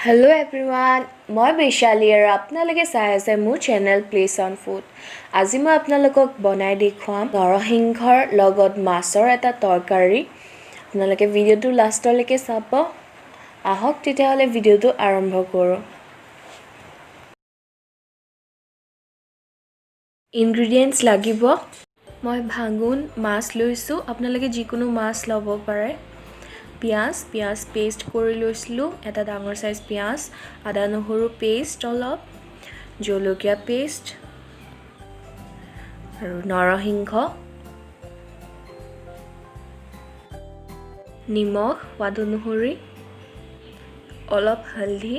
Hello' everyone, মই বৈশালী আৰু আপোনালোকে চাই আছে মোৰ চেনেল প্লেচ অন ফুড। আজি মই আপোনালোকক বনাই দেখুৱাম নৰসিংহৰ লগত মাছৰ এটা তৰকাৰী। আপোনালোকে ভিডিঅ'টো লাষ্টলৈকে চাব। আহক তেতিয়াহ'লে ভিডিঅ'টো আৰম্ভ কৰোঁ। ইনগ্ৰিডিয়েণ্টছ লাগিব, মই ভাঙোন মাছ লৈছোঁ, আপোনালোকে যিকোনো মাছ ল'ব পাৰে। পিঁয়াজ পেষ্ট কৰি লৈছিলোঁ, এটা ডাঙৰ চাইজ পিঁয়াজ, আদা নহৰু পেষ্ট অলপ, জলকীয়া পেষ্ট আৰু নৰসিংহ, নিমখ সোৱাদ অনুসৰি, অলপ হালধি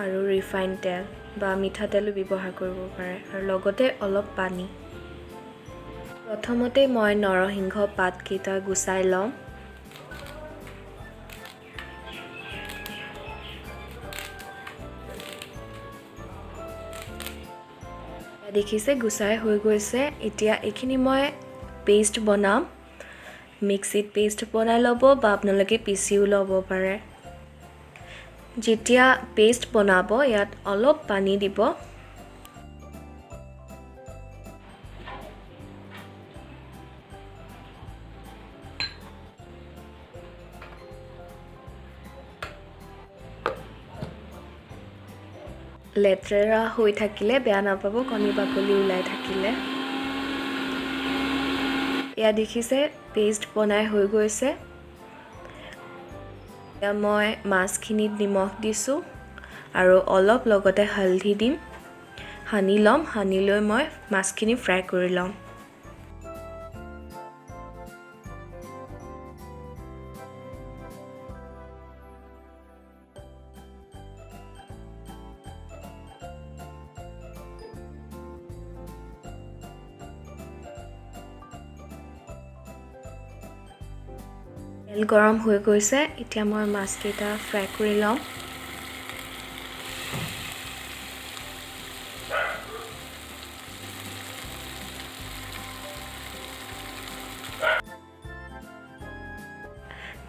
আৰু ৰিফাইন তেল বা মিঠাতেলো ব্যৱহাৰ কৰিব পাৰে, আৰু লগতে অলপ পানী। প্ৰথমতে মই নৰসিংহ পাতকেইটা গুচাই ল'ম। দেখিছে গুচাই হৈ গৈছে। এতিয়া এইখিনি মই পেষ্ট বনাম। মিক্সিত পেষ্ট বনাই ল'ব বা আপোনালোকে পিচিও ল'ব পাৰে। যেতিয়া পেষ্ট বনাব ইয়াত অলপ পানী দিব। লেতেৰা হৈ থাকিলে বেয়া নাপাব, কণী বাকলি ওলাই থাকিলে। এয়া দেখিছে পেষ্ট বনাই হৈ গৈছে। এতিয়া মই মাছখিনিত নিমখ দিছোঁ আৰু অলপ লগতে হালধি দিম। সানি ল'ম, সানি লৈ মই মাছখিনি ফ্ৰাই কৰি ল'ম। তেল গৰম হৈ গৈছে, এতিয়া মই মাছকেইটা ফ্ৰাই কৰি ল'ম।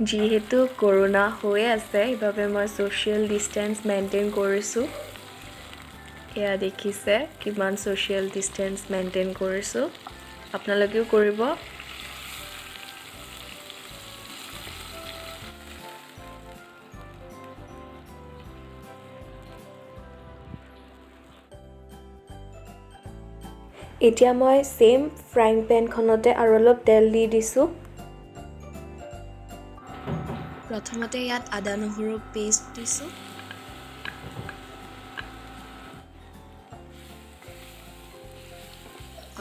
যিহেতু কৰোণা হৈ আছে, সেইবাবে মই ছ'চিয়েল ডিষ্টেঞ্চ মেইনটেইন কৰিছোঁ। এয়া দেখিছে কিমান ছ'চিয়েল ডিষ্টেঞ্চ মেইনটেইন কৰিছোঁ, আপোনালোকেও কৰিব। এতিয়া মই ছেম ফ্ৰাইং পেনখনতে আৰু অলপ তেল দি দিছোঁ। প্ৰথমতে ইয়াত আদা নহৰু পেষ্ট দিছোঁ।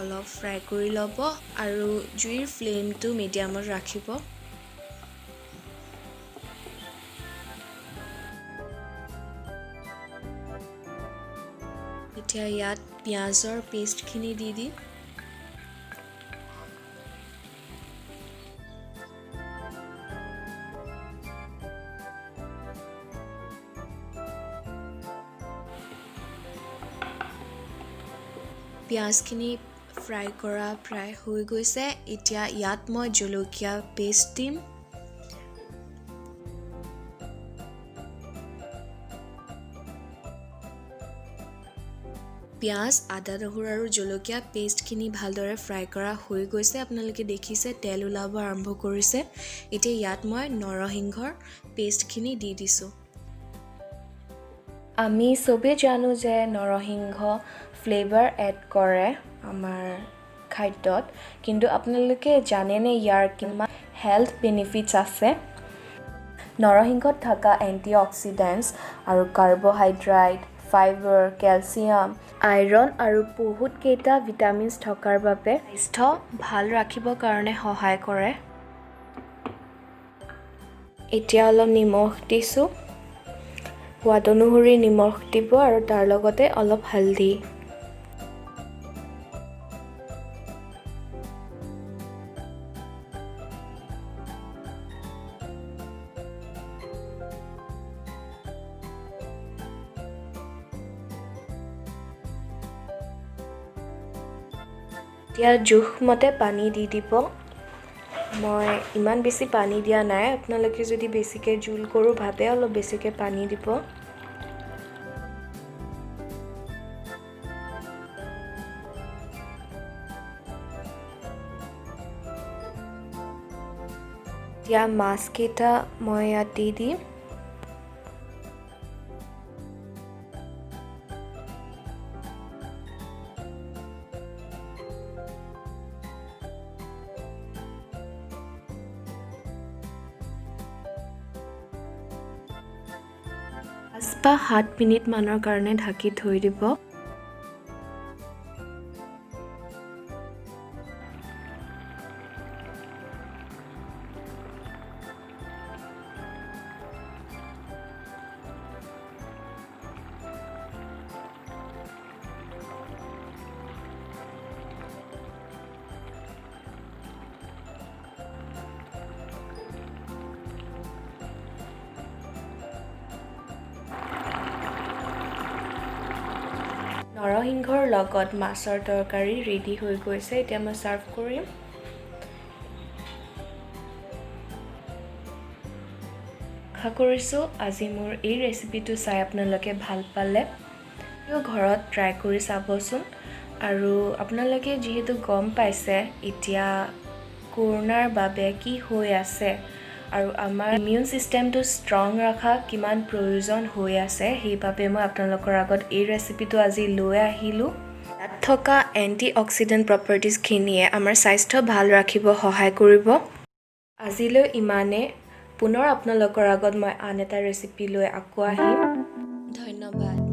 অলপ ফ্ৰাই কৰি ল'ব আৰু জুইৰ ফ্লেমটো মিডিয়ামত ৰাখিব। এতিয়া ইয়াত পিঁয়াজৰ পেষ্টখিনি দি দিম। পিঁয়াজখিনি ফ্ৰাই কৰা প্ৰায় হৈ গৈছে। এতিয়া ইয়াত মই জলকীয়া পেষ্ট দিম। পিঁয়াজ, আদা নহৰু আৰু জলকীয়া পেষ্টখিনি ভালদৰে ফ্ৰাই কৰা হৈ গৈছে। আপোনালোকে দেখিছে তেল ওলাব আৰম্ভ কৰিছে। এতিয়া ইয়াত মই নৰসিংহৰ পেষ্টখিনি দি দিছোঁ। আমি চবেই জানো যে নৰসিংহ ফ্লেভাৰ এড কৰে আমাৰ খাদ্যত, কিন্তু আপোনালোকে জানেনে ইয়াৰ কিমান হেল্থ বেনিফিটছ আছে? নৰসিংহত থকা এণ্টিঅক্সিডেণ্টছ আৰু কাৰ্বহাইড্ৰেট, ফাইবাৰ, কেলছিয়াম, আইৰণ আৰু বহুতকেইটা ভিটামিনছ থকাৰ বাবে স্বাস্থ্য ভাল ৰাখিবৰ কাৰণে সহায় কৰে। এতিয়া অলপ নিমখ দিছোঁ, সোৱাদ অনুসৰি নিমখ দিব আৰু তাৰ লগতে অলপ হালধি। এতিয়া জোখমতে পানী দি দিব। মই ইমান বেছি পানী দিয়া নাই, আপোনালোকে যদি বেছিকৈ জোল কৰোঁ ভাবে অলপ বেছিকৈ পানী দিব। এতিয়া মাছকেইটা মই ইয়াত দি দিম। 5 বা 7 মিনিটমানৰ কাৰণে ঢাকি থৈ দিব। নৰসিংহৰ লগত মাছৰ তৰকাৰী ৰেডি হৈ গৈছে। এতিয়া মই ছাৰ্ভ কৰিম। আশা কৰিছোঁ আজি মোৰ এই ৰেচিপিটো চাই আপোনালোকে ভাল পালে। ঘৰত ট্ৰাই কৰি চাবচোন। আৰু আপোনালোকে যিহেতু গম পাইছে এতিয়া কৰোণাৰ বাবে কি হৈ আছে আৰু আমাৰ ইমিউন ছিষ্টেমটো ষ্ট্ৰং ৰখা কিমান প্ৰয়োজন হৈ আছে, সেইবাবে মই আপোনালোকৰ আগত এই ৰেচিপিটো আজি লৈ আহিলোঁ। ইয়াত থকা এণ্টি অক্সিডেণ্ট প্ৰপাৰ্টিজখিনিয়ে আমাৰ স্বাস্থ্য ভাল ৰাখিব সহায় কৰিব। আজিলৈ ইমানে। পুনৰ আপোনালোকৰ আগত মই আন এটা ৰেচিপি লৈ আকৌ আহিম। ধন্যবাদ।